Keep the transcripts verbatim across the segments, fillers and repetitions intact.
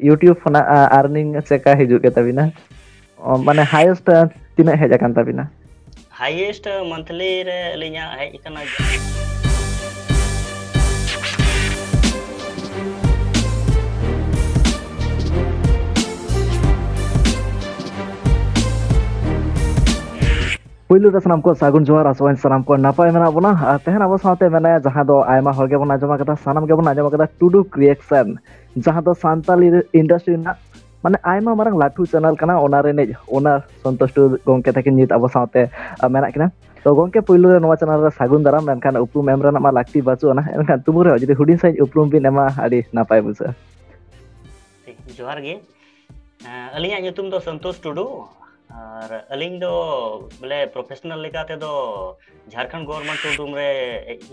YouTube ᱠᱷᱚᱱᱟᱜ earning ᱪᱮᱠᱟ ᱦᱤᱡᱩᱜ ᱜᱮ ᱛᱟᱵᱤᱱᱟ? ᱚ, ᱢᱟᱱᱮ highest ᱛᱤᱱᱟᱹᱜ ᱦᱮᱡ ᱟᱠᱟᱱ ᱛᱟᱵᱤᱱᱟ? Highest monthly ᱨᱮ ᱟᱹᱞᱤᱧᱟᱜ ᱦᱮᱡ ᱟᱠᱟᱱᱟ᱾ ᱯᱩᱭᱞᱩ ᱨᱮ ᱥᱟᱱᱟᱢ ᱠᱚ ᱥᱟᱹᱜᱩᱱ ᱡᱚᱦᱟᱨ, ᱟᱥᱚᱜ ᱟᱹᱧ ᱥᱟᱱᱟᱢ ᱠᱚ ᱱᱟᱯᱟᱭ ᱢᱮᱱᱟᱜ ᱵᱚᱱᱟ᱾ ᱟᱨ ᱛᱮᱦᱮᱧ ᱟᱵᱚ ᱥᱟᱶᱛᱮ ᱢᱮᱱᱟᱭᱟ ᱡᱟᱦᱟᱸ ᱫᱚ ᱟᱭᱢᱟ ᱦᱚᱲ ᱜᱮᱵᱚᱱ ᱟᱸᱡᱚᱢ ᱟᱠᱟᱫᱟ, ᱥᱟᱱᱟᱢ ᱜᱮᱵᱚᱱ ᱟᱸᱡᱚᱢ ᱟᱠᱟᱫᱟ, ᱴᱩᱰᱩ ᱠᱨᱤᱭᱮᱥᱚᱱ, ᱡᱟᱦᱟᱸ ᱫᱚ ᱥᱟᱱᱛᱟᱞᱤ ᱤᱱᱰᱟᱥᱴᱨᱤ ᱨᱮᱱᱟᱜ ᱢᱟᱱᱮ ᱟᱭᱢᱟ ᱢᱟᱨᱟᱝ ᱞᱟᱹᱴᱩ ᱪᱮᱱᱮᱞ ᱠᱟᱱᱟ, ᱚᱱᱟ ᱨᱤᱱᱤᱡ ᱚᱱᱟᱨ ᱥᱚᱱᱛᱳᱥ ᱴᱩᱰᱩ ᱜᱚᱢᱠᱮ ᱛᱟᱹᱠᱤᱱ ᱱᱤᱛ ᱟᱵᱚ ᱥᱟᱶᱛᱮ, ᱟ, ᱢᱮᱱᱟᱜ ᱠᱤᱱᱟ᱾ ᱛᱚ ᱜᱚᱢᱠᱮ, ᱯᱩᱭᱞᱩ ᱨᱮ ᱱᱚᱣᱟ ᱪᱮᱱᱮᱞ ᱨᱮ ᱥᱟᱹᱜᱩᱱ ᱫᱟᱨᱟᱢ, ᱢᱮᱱᱠᱷᱟᱱ ᱩᱯᱨᱩᱢ ᱮᱢ ᱨᱮᱱᱟᱜ ᱢᱟ ᱞᱟᱹᱠᱛᱤ ᱵᱟᱹᱪᱩᱜ ᱟᱱᱟ, ᱮᱱᱠᱷᱟᱱ ᱛᱩᱢᱩ ᱨᱮᱦᱚᱸ ᱡᱩᱫᱤ ᱦᱩᱰᱤᱧ ᱥᱟᱺᱦᱤᱡ ᱩᱯᱨᱩᱢ ᱵᱤᱱ ᱮᱢᱟ, ᱟᱹᱰᱤ ᱱᱟᱯᱟᱭ ᱵᱩᱡᱷᱟᱹᱜᱼᱟ᱾ ᱴᱷᱤᱠ, ᱡᱚᱦᱟᱨ ᱜᱮ᱾ ᱦᱮᱸ, ᱟᱹᱞᱤᱧᱟᱜ ᱧᱩᱛᱩᱢ ᱫᱚ ᱥᱚᱱᱛᱳᱥ ᱴᱩᱰᱩ, ᱟᱨ ᱟᱹᱞᱤᱧ ᱫᱚ ᱵᱚᱞᱮ ᱯᱨᱚᱯᱷᱮᱥᱚᱱᱟᱞ ᱞᱮᱠᱟ ᱛᱮᱫᱚ ᱡᱷᱟᱲᱠᱷᱚᱸᱰ ᱜᱚᱵᱷᱚᱨᱱᱢᱮᱱᱴ ᱥᱳᱨᱩᱢ ᱨᱮ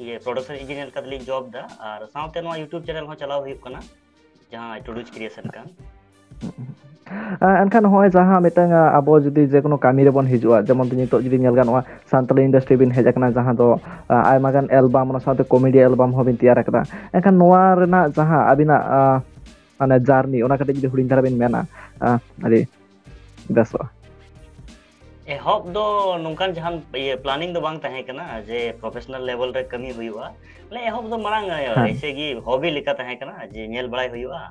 ᱤᱭᱟᱹ ᱯᱨᱚᱰᱟᱠᱥᱚᱱ ᱤᱧᱡᱤᱱᱤᱭᱟᱨ ᱞᱮᱠᱟ ᱛᱮᱞᱤᱧ ᱡᱚᱵ ᱫᱟ, ᱟᱨ ᱥᱟᱶᱛᱮ ᱱᱚᱣᱟ YouTube ᱪᱮᱱᱮᱞ ᱦᱚᱸ ᱪᱟᱞᱟᱣ ᱦᱩᱭᱩᱜ ᱠᱟᱱᱟ, ᱡᱟᱦᱟᱸ ᱴᱩᱰᱩᱡᱽ ᱠᱨᱤᱭᱮᱥᱚᱱ ᱠᱟᱱ᱾ ᱟ, ᱮᱱᱠᱷᱟᱱ ᱱᱚᱜᱼᱚᱭ ᱡᱟᱦᱟᱸ ᱢᱤᱫᱴᱟᱝ, ᱟ, ᱟᱵᱚ ᱡᱩᱫᱤ ᱡᱮᱠᱳᱱᱳ ᱠᱟᱹᱢᱤ ᱨᱮᱵᱚᱱ ᱦᱤᱡᱩᱜᱼᱟ, ᱡᱮᱢᱚᱱ ᱱᱤᱛᱚᱜ ᱡᱩᱫᱤ ᱧᱮᱞ ᱜᱟᱱᱚᱜᱼᱟ, ᱥᱟᱱᱛᱟᱲᱤ ᱤᱱᱰᱟᱥᱴᱨᱤ ᱵᱤᱱ ᱦᱮᱡ ᱟᱠᱟᱱᱟ, ᱡᱟᱦᱟᱸ ᱫᱚ, ᱟ, ᱟᱭᱢᱟ ᱜᱟᱱ ᱮᱞᱵᱟᱢ, ᱚᱱᱟ ᱥᱟᱶᱛᱮ ᱠᱚᱢᱮᱰᱤ ᱮᱞᱵᱟᱢ ᱦᱚᱸᱵᱤᱱ ᱛᱮᱭᱟᱨ ᱟᱠᱟᱫᱟ᱾ ᱮᱱᱠᱷᱟᱱ ᱱᱚᱣᱟ ᱨᱮᱱᱟᱜ ᱡᱟᱦᱟᱸ ᱟᱹᱵᱤᱱᱟᱜ, ᱟ, ᱢᱟᱱᱮ ᱡᱟᱨᱱᱤ, ᱚᱱᱟ ᱠᱟᱹᱴᱤᱡ ᱡᱩᱫᱤ ᱦᱩᱰᱤᱧ ᱫᱷᱟᱨᱟ ᱵᱤᱱ ᱢᱮᱱᱟ, ᱟ, ᱟᱹᱰᱤ ᱵᱮᱥᱚᱜᱼᱟ᱾ ᱮᱦᱚᱵ ᱫᱚ ᱱᱚᱝᱠᱟᱱ ᱡᱟᱦᱟᱱ ᱤᱭᱟᱹ ᱯᱞᱟᱱᱤᱝ ᱫᱚ ᱵᱟᱝ ᱛᱟᱦᱮᱸ ᱠᱟᱱᱟ ᱡᱮ ᱯᱨᱚᱯᱷᱮᱥᱚᱱᱟᱞ ᱞᱮᱵᱮᱞ ᱨᱮ ᱠᱟᱹᱢᱤ ᱦᱩᱭᱩᱜᱼᱟ᱾ ᱢᱟᱱᱮ ᱮᱦᱚᱵ ᱫᱚ ᱢᱟᱲᱟᱝ, ᱦᱮᱸ᱾ ᱮᱭᱥᱮ ᱜᱮ ᱦᱚᱵᱤ ᱞᱮᱠᱟ ᱛᱟᱦᱮᱸ ᱠᱟᱱᱟ ᱡᱮ ᱧᱮᱞ ᱵᱟᱲᱟᱭ ᱦᱩᱭᱩᱜᱼᱟ᱾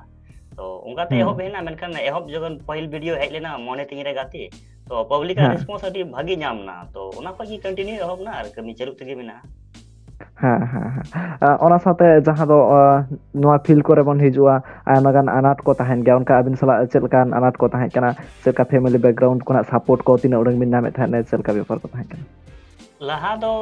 ᱛᱚ ᱚᱱᱠᱟᱛᱮ ᱦᱮᱸ᱾ ᱮᱦᱚᱵ ᱦᱩᱭᱱᱟ, ᱢᱮᱱᱠᱷᱟᱱ ᱮᱦᱚᱵ ᱡᱚᱠᱷᱚᱱ ᱯᱟᱹᱦᱤᱞ ᱵᱷᱤᱰᱤᱭᱳ ᱦᱮᱡ ᱞᱮᱱᱟ ᱢᱚᱱᱮ ᱛᱤᱧ ᱨᱮ ᱜᱟᱛᱮ, ᱛᱚ ᱯᱟᱵᱽᱞᱤᱠᱟᱜ ᱦᱮᱸ᱾ ᱨᱮᱥᱯᱚᱱᱥ ᱟᱹᱰᱤ ᱵᱷᱟᱜᱤ ᱧᱟᱢ ᱮᱱᱟ᱾ ᱛᱚ ᱚᱱᱟ ᱠᱷᱚᱡ ᱜᱮ ᱠᱚᱱᱴᱤᱱᱤᱭᱩ ᱮᱦᱚᱵ ᱮᱱᱟ ᱟᱨ ᱠᱟᱹᱢᱤ ᱪᱟᱹᱞᱩᱜ ᱛᱮᱜᱮ ᱢᱮᱱᱟᱜᱼᱟ᱾ ᱦᱮᱸ, ᱦᱮᱸ, ᱦᱮᱸ᱾ ᱟ, ᱚᱱᱟ ᱥᱟᱶᱛᱮ ᱡᱟᱦᱟᱸ ᱫᱚ, ᱟ, ᱱᱚᱣᱟ ᱯᱷᱤᱞᱰ ᱠᱚᱨᱮ ᱵᱚᱱ ᱦᱤᱡᱩᱜᱼᱟ, ᱟᱭᱢᱟ ᱜᱟᱱ ᱟᱱᱟᱴ ᱠᱚ ᱛᱟᱦᱮᱱ ᱜᱮᱭᱟ᱾ ᱚᱱᱠᱟ ᱟᱹᱵᱤᱱ ᱥᱟᱞᱟᱜ ᱪᱮᱫ ᱞᱮᱠᱟᱱ ᱟᱱᱟᱴ ᱠᱚ ᱛᱟᱦᱮᱸ ᱠᱟᱱᱟ? ᱪᱮᱫ ᱞᱮᱠᱟ ᱯᱷᱮᱢᱤᱞᱤ ᱵᱮᱠᱜᱨᱟᱣᱩᱱᱰ ᱠᱷᱚᱱᱟᱜ ᱥᱟᱯᱳᱨᱴ ᱠᱚ ᱛᱤᱱᱟᱹᱜ ᱩᱰᱟᱹᱝ ᱵᱤᱱ ᱧᱟᱢᱮᱫ ᱛᱟᱦᱮᱸᱫ? ᱪᱮᱫ ᱞᱮᱠᱟ ᱵᱮᱯᱟᱨ ᱠᱚ ᱛᱟᱦᱮᱸ ᱠᱟᱱᱟ? ᱞᱟᱦᱟ ᱫᱚ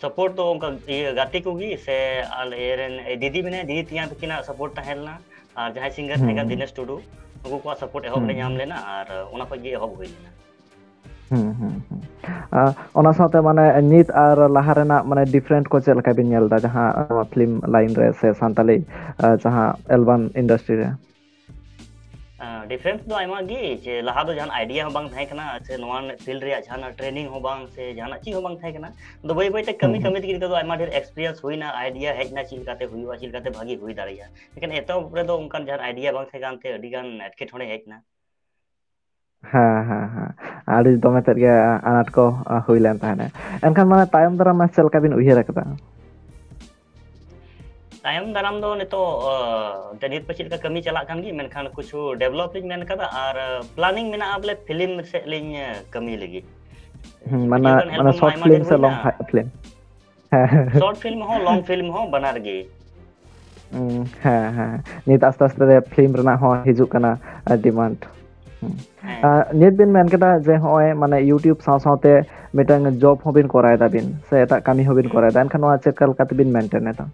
ᱥᱟᱯᱳᱨᱴ ᱫᱚ ᱚᱱᱠᱟ ᱤᱭᱟᱹ ᱜᱟᱛᱮ ᱠᱚᱜᱮ ᱥᱮ ᱟᱞᱮ ᱨᱮᱱ ᱫᱤᱫᱤ ᱢᱮᱱᱟᱭᱟ, ᱫᱤᱫᱤ ᱛᱮᱭᱟᱝ ᱛᱟᱹᱠᱤᱱᱟᱜ ᱥᱟᱯᱳᱨᱴ ᱛᱟᱦᱮᱸ ᱞᱮᱱᱟ, ᱟᱨ ᱡᱟᱦᱟᱸᱭ ᱥᱤᱝᱜᱟᱨ ᱦᱩᱸ, ᱛᱟᱦᱮᱸ ᱠᱟᱱ ᱦᱩᱸ᱾ ᱫᱤᱱᱮᱥ ᱴᱩᱰᱩ, ᱩᱱᱠᱩ ᱠᱚᱣᱟᱜ ᱥᱟᱯᱳᱨᱴ ᱮᱦᱚᱵ ᱦᱩᱸ, ᱞᱮ ᱧᱟᱢ ᱦᱩᱸ᱾ ᱞᱮᱱᱟ, ᱟᱨ ᱚᱱᱟ ᱠᱷᱚᱡ ᱜᱮ ᱮᱦᱚᱵ ᱦᱩᱭ ᱞᱮᱱᱟ᱾ ᱦᱩᱸ, ᱦᱩᱸ, ᱦᱩᱸ᱾ ᱟ, ᱚᱱᱟ ᱥᱟᱶᱛᱮ ᱢᱟᱱᱮ ᱱᱤᱛ ᱟᱨ ᱞᱟᱦᱟ ᱨᱮᱱᱟᱜ ᱢᱟᱱᱮ ᱰᱤᱯᱷᱟᱨᱮᱱᱴ ᱠᱚ ᱪᱮᱫ ᱞᱮᱠᱟ ᱵᱤᱱ ᱧᱮᱞ ᱮᱫᱟ, ᱡᱟᱦᱟᱸ ᱱᱚᱣᱟ ᱯᱷᱤᱞᱢ ᱞᱟᱭᱤᱱ ᱨᱮ ᱥᱮ ᱥᱟᱱᱛᱟᱞᱤ, ᱟ, ᱡᱟᱦᱟᱸ ᱮᱞᱵᱟᱢ ᱤᱱᱰᱟᱥᱴᱨᱤ ᱨᱮ? ᱰᱤᱯᱷᱟᱨᱮᱱᱥ ᱫᱚ ᱟᱭᱢᱟ ᱜᱮ, ᱡᱮ ᱞᱟᱦᱟ ᱫᱚ ᱡᱟᱦᱟᱱ ᱟᱭᱰᱤᱭᱟ ᱦᱚᱸ ᱵᱟᱝ ᱛᱟᱦᱮᱸ ᱠᱟᱱᱟ, ᱥᱮ ᱱᱚᱣᱟ ᱯᱷᱤᱞᱰ ᱨᱮᱭᱟᱜ ᱡᱟᱦᱟᱱᱟᱜ ᱴᱨᱮᱱᱤᱝ ᱦᱚᱸ ᱵᱟᱝ, ᱥᱮ ᱡᱟᱦᱟᱱᱟᱜ ᱪᱮᱫ ᱦᱚᱸ ᱵᱟᱝ ᱛᱟᱦᱮᱸ ᱠᱟᱱᱟ᱾ ᱟᱫᱚ ᱵᱟᱹᱭ ᱵᱟᱹᱭ ᱛᱮ ᱠᱟᱹᱢᱤ ᱦᱩᱸ, ᱦᱩᱸ᱾ ᱠᱟᱹᱢᱤ ᱛᱮᱜᱮ ᱱᱤᱛᱚᱜ ᱫᱚ ᱟᱭᱢᱟ ᱰᱷᱮᱨ ᱮᱠᱥᱯᱤᱨᱤᱭᱮᱱᱥ ᱦᱩᱭᱱᱟ, ᱟᱭᱰᱤᱭᱟ ᱦᱮᱡ ᱮᱱᱟ, ᱪᱮᱫ ᱞᱮᱠᱟᱛᱮ ᱦᱩᱭᱩᱜᱼᱟ, ᱪᱮᱫ ᱞᱮᱠᱟᱛᱮ ᱵᱷᱟᱜᱤ ᱦᱩᱭ ᱫᱟᱲᱮᱭᱟᱜᱼᱟ᱾ ᱞᱮᱠᱤᱱ ᱮᱛᱚᱦᱚᱵ ᱨᱮᱫᱚ ᱚᱱᱠᱟᱱ ᱡᱟᱦᱟᱱ ᱟᱭᱰᱤᱭᱟ ᱵᱟᱝ ᱛᱟᱦᱮᱸ ᱠᱟᱱᱛᱮ ᱟᱹᱰᱤ ᱜᱟᱱ ᱮᱴᱠᱮᱴᱚᱬᱮ ᱦᱮᱡ ᱮᱱᱟ᱾ ᱦᱮᱸ, ᱦᱮᱸ, ᱦᱮᱸ᱾ ᱟᱹᱰᱤ ᱫᱚᱢᱮ ᱛᱮᱫ ᱜᱮ ᱟᱱᱟᱴ ᱠᱚ, ᱟ, ᱦᱩᱭ ᱞᱮᱱ ᱛᱟᱦᱮᱸᱱᱟ᱾ ᱮᱱᱠᱷᱟᱱ ᱢᱟᱱᱮ ᱛᱟᱭᱚᱢ ᱫᱟᱨᱟᱢ ᱢᱟ ᱪᱮᱫ ᱞᱮᱠᱟ ᱵᱤᱱ ᱩᱭᱦᱟᱹᱨ ᱟᱠᱟᱫᱟ? ᱛᱟᱭᱚᱢ ᱫᱟᱨᱟᱢ ᱫᱚ ᱱᱤᱛᱚᱜ, ᱚ, ᱮᱱᱛᱮ ᱱᱤᱛ ᱯᱟᱪᱮᱫ ᱞᱮᱠᱟ ᱠᱟᱹᱢᱤ ᱪᱟᱞᱟᱜ ᱠᱟᱱ ᱜᱮ, ᱢᱮᱱᱠᱷᱟᱱ ᱠᱤᱪᱷᱩ ᱰᱮᱵᱷᱞᱚᱯ ᱞᱤᱧ ᱢᱮᱱ ᱠᱟᱫᱟ ᱟᱨ, ᱚ, ᱯᱞᱟᱱᱤᱝ ᱢᱮᱱᱟᱜᱼᱟ ᱵᱚᱞᱮ ᱯᱷᱤᱞᱢ ᱥᱮᱫ ᱞᱤᱧ, ᱚ, ᱠᱟᱹᱢᱤ ᱞᱟᱹᱜᱤᱫ᱾ ᱦᱩᱸ, ᱢᱟᱱᱮ, ᱵᱤᱰᱤᱭᱳ ᱜᱟᱱ ᱢᱟᱱᱮ ᱦᱮᱞᱯ ᱢᱟ ᱥᱚᱨᱴ ᱟᱭᱢᱟ ᱯᱷᱤᱞᱢ ᱰᱷᱮᱨ ᱥᱮ ᱞᱚᱝ ᱦᱩᱭᱱᱟ᱾ ᱯᱷᱤᱞᱢ? ᱦᱮᱸ, ᱦᱮᱸ᱾ ᱥᱚᱨᱴ ᱯᱷᱤᱞᱢ ᱦᱚᱸ, ᱞᱚᱝ ᱯᱷᱤᱞᱢ ᱦᱚᱸ, ᱵᱟᱱᱟᱨ ᱜᱮ᱾ ᱩᱸ, ᱦᱮᱸ, ᱦᱮᱸ᱾ ᱱᱤᱛ ᱟᱥᱛᱮ ᱟᱥᱛᱮ ᱛᱮ ᱯᱷᱤᱞᱢ ᱨᱮᱱᱟᱜ ᱦᱚᱸ ᱦᱤᱡᱩᱜ ᱠᱟᱱᱟ, ᱟ, ᱰᱤᱢᱟᱱᱰ᱾ ᱦᱩᱸ᱾ ᱦᱮᱸ᱾ ᱟ, ᱱᱤᱛ ᱵᱤᱱ ᱢᱮᱱ ᱠᱮᱫᱟ ᱡᱮ ᱦᱚᱸᱜᱼᱚᱭ ᱢᱟᱱᱮ YouTube ᱥᱟᱶ ᱥᱟᱶᱛᱮ ᱢᱤᱫᱴᱟᱝ ᱡᱚᱵ ᱦᱚᱸᱵᱤᱱ ᱠᱚᱨᱟᱣ ᱮᱫᱟ ᱵᱤᱱ ᱥᱮ ᱮᱴᱟᱜ ᱠᱟᱹᱢᱤ ᱦᱚᱸᱵᱤᱱ ᱦᱩᱸ᱾ ᱠᱚᱨᱟᱣ ᱮᱫᱟ, ᱮᱱᱠᱷᱟᱱ ᱱᱚᱣᱟ ᱪᱮᱫ ᱞᱮᱠᱟ ᱞᱮᱠᱟᱛᱮ ᱵᱤᱱ ᱢᱮᱱᱴᱮᱱ ᱮᱫᱟ?